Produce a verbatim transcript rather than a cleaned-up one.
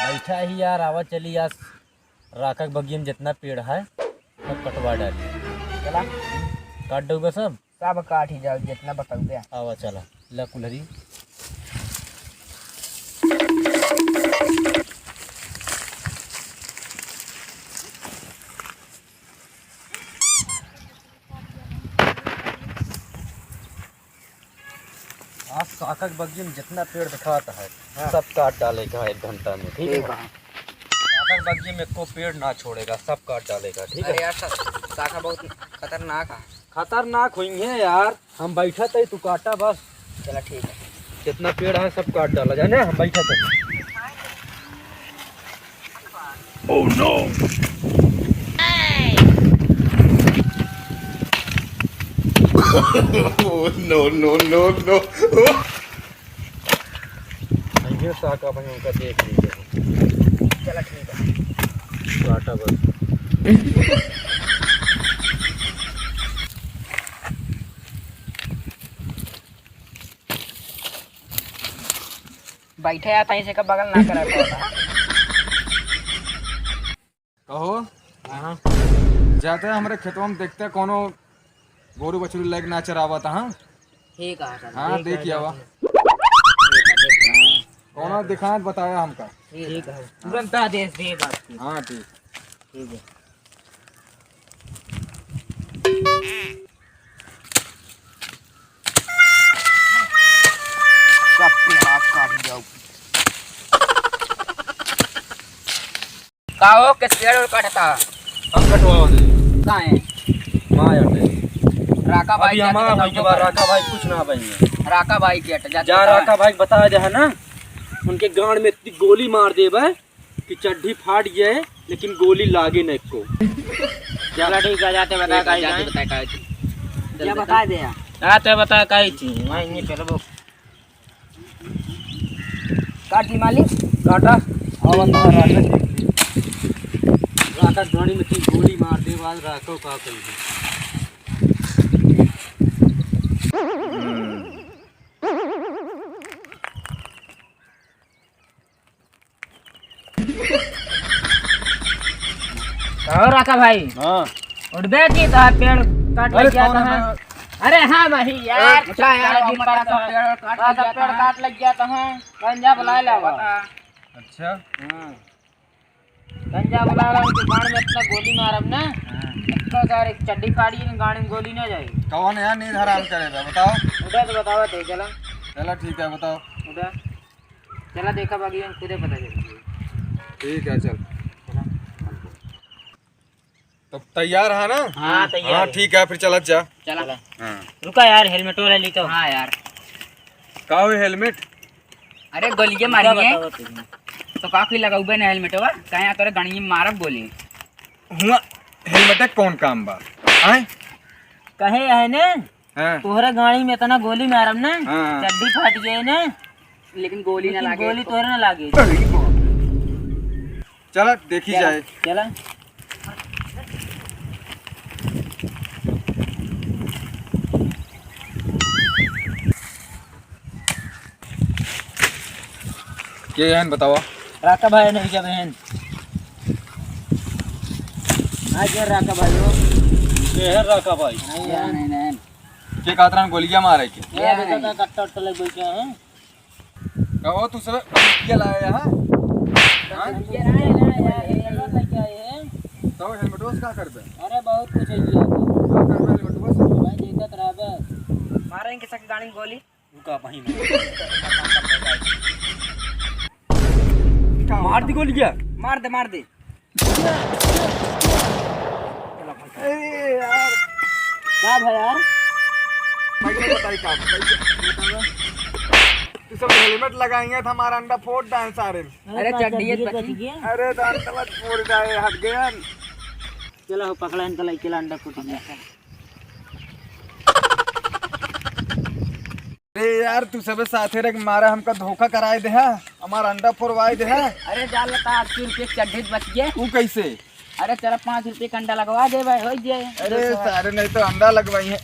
बैठा ही यार, आवा चली आज राका के बगिया में जितना पेड़ है, सब कटवा डाली। चला। काट डउबा सब? सब काट ही जाओ, जितना बतउबे। आवा चला, ला कुल्हरी। आज साका के बगिया में जितना पेड़ दिखाता है, हाँ। सब काट डाले का है एक घंटा में, ठीक है? ठीक है। साका के बगिया में एको पेड़ ना छोड़ेगा, सब काट डालेगा, ठीक है? अरे यार, सा-, साका बहुत खतरनाक है। खतरनाक होइहैं यार, हम बैठा तई, तू काटा बस। चला ठीक है। जितना पेड़ है सब काट डाला, जाने हम बैठा तई। Oh no! Oh, no, no, no, no! ये साका भाई उनका देख लीजिए। चला ठीक है। काटा बस। बैठे या तहीं से का बगल ना करे पड़ता। कहो, हाँ। जाते हैं हमरे खेतवा में, देखते हैं कोनो गोरू बछरू लेके ना चरावत, हाँ? ठीक है सर। हाँ, ठीक है, देख आवा। ठीक है, ठीक है। हाँ, कोनो दिखाए बताया हमका। ठीक है, तुरंत आदेश दे बात की। हाँ, ठीक। ठीक है। सबके हाथ काट जाओ। का हो, किस पेड़ ओड़ काटता? हम कटवाओ दे। काहे? माँ अटे। राका भाई अभी के हमारा अटे भाई के बाद बताओ। राका भाई कुछ ना बनिए। राका भाई के अटे, जा जा बताओ। राका भाई बता दे है ना, उनके गांड में इतनी गोली मार देबे कि चड्ढी फाट जाए, लेकिन गोली लागे न एको। चला ठीक है, जाते बता ठीक है, काई जाते जाए। बता काई चीज। क्या बता दे यार। जाते बता काई चीज, मैं नहीं चलबो। काट ली मालिक। काटा। आवा तो राका देख ली। राका गाड़ी में तीन गोली मार दे, बाद राको का कही। कहो राका भाई। हाँ। उठबे की तो पेड़ काट अरे लग गया कौन तो है? हाँ। अरे हाँ भाई यार, ए, अच्छा यार, हमारा सब पेड़ काट लग गया तो हाँ। गंजा बुलाए ला बा। अच्छा। हाँ। गंजा बुलाए ला, उनके गांड में इतना गोली मारब ना। हाँ। इतना सारे चड्डी फाड़ी, गांड में गोली ना जाए। कौन है नींद हराम करे बा, बताओ। उठा तो बतावा थे, चला। चला ठीक है, बताओ। उठा। चला देखा बाकी हम खुदे पता चल। ठीक है, चल। चला। तब तैयार है ना? हाँ, तैयार हाँ, है। ठीक है, फिर चलत जा। चला। हाँ। रुका यार, हेलमेटो ले ली तो। हाँ यार। का हो हेलमेट? अरे गोलिये मारी है। तो का कोई लगाउबे ना हेलमेटवा? कहे तोरे गणिये मारब गोली। हुआ हेलमेट कौन काम बा? आए? कहे है ने? हाँ। तोहरे गाड़ी में इतना गोली मारब ना, हाँ, हाँ। चड्डी फाट गए ना, लेकिन गोली ना लेकिन लागे। गोली तोहरे ना लागे। अरे बाप। चला, देखी चला, जाए। चला। के हन बतावा? राका भाई नहीं जब हन। आ गया राका भाई हो। के है राका भाई? नहीं यार, नहीं, नहीं। के कातरन गोलियां मारे के? ये अभी तक कट्टा उट्टा लग गई क्या है? कहो तू सब गोलियां लाए यहाँ? हाँ? ये नहीं, नहीं, यार, ये लगा था क्या ये? तो हेलमेटवा से का करबे? अरे बहुत कुछ है ये। का करबे हेलमेटवा से? भाई देखत रहबे। मारेंगे सक गाड़ी में गोली। रुका, वहीं में। मार दी गोली क्या? मार दे, मार दे। अरे यार। का भा यार? पहले बताई का? तू सब हेलमेट लगाएंगे तो हमारा अंडा फोड़ डाल सारे। अरे, चड्डी बच गई। अरे, तो अंडा मत फोड़ डाले, हट गए हम। चला हो, पकड़ा इनका, लइके ला अंडा फूटी। अरे यार, तू सबे साथे रह के मारा हमका धोखा कराए दे है, हमार अंडा फोड़वाए दे है। अरे जा लता, अस्सी रुपये के चड्ढे बच गए। ऊ कैसे? अरे चला, पाँच रुपये का अंडा लगवा दे भाई, हो जाए। अरे सारे नहीं तो अंडा लगवाई है।